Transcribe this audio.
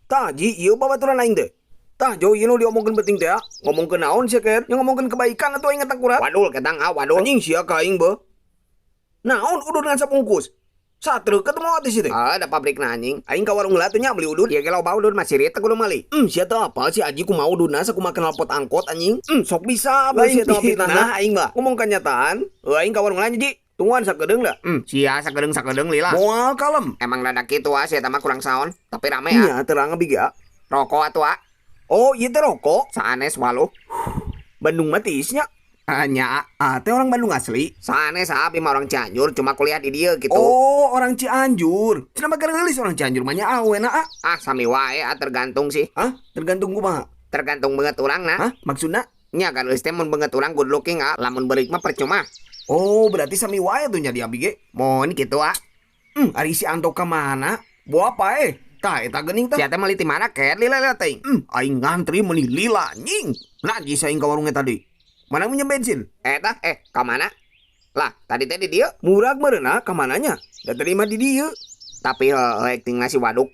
Tah Ji, ieu babaturan aing teh. Tah Jo, ieu nu diomongkeun penting teh, ah. Ngomongkeun naon sia, Ker? Yang ngomongkeun kebaikan atuh aing tangkurak. Wadul ketang ah, wadul. Anjing sia ka aing beuh. Naon udud ngan sabungkus? Satruk ketemu atuh sia teh. Ah, ada pabrik na anjing. Aing ka warung heula tuh nya beli udud. Ieu ge loba udud masih teh kudu meuli. Sia teh apal si Aji kumaha ududna sakumaha knalpot angkot anjing. Sok bisa Lain sia teh mah fitnah. Fitnah aing mah. Ngomong kenyataan. Heuh, aing ka warung heula nya, Ji. Tungguan sakedeung da. Sia sakedeung-sakedeung lila. Moal kalem. Emang rada kitu ah, sia mah kurang saon, tapi rame ah. Nya terang abi ge ah. Rokok atuh ah. Oh, ieu teh rokok. Sanes waluh. Bandung mah tiis nya. Ah, nya. Ah, teh orang Bandung asli. Sanes ah, abi mah orang Cianjur, cuma kuliah di dieu gitu. Oh, orang Cianjur. Cenah mah gareulis orang Cianjur mah nya awena ah. Ah, sami wae ah, tergantung sih. Hah? Tergantung kumaha? Tergantung beungeut urang nah. Hah? Maksudna? Nya gareulis teh mun beungeut urang good looking ah, lamun beureuk mah percuma. Oh, berarti sami wae tuh nya di abi ge. Mun kitu ah. Ari si Anto ka mana? Bawa apa eh? Tah eta geuning tah. Sia teh meuli ti mana ket lila-lila teuing. Aing ngantri meuli lila anjing. Najis aing ka warungnya tadi. Mana minjem bensin? Eta ka mana? Lah, tadi teh di dieu. Murag meureunna ka mananya? Da tadi mah di dieu. Tapi heueuh acting si waduk.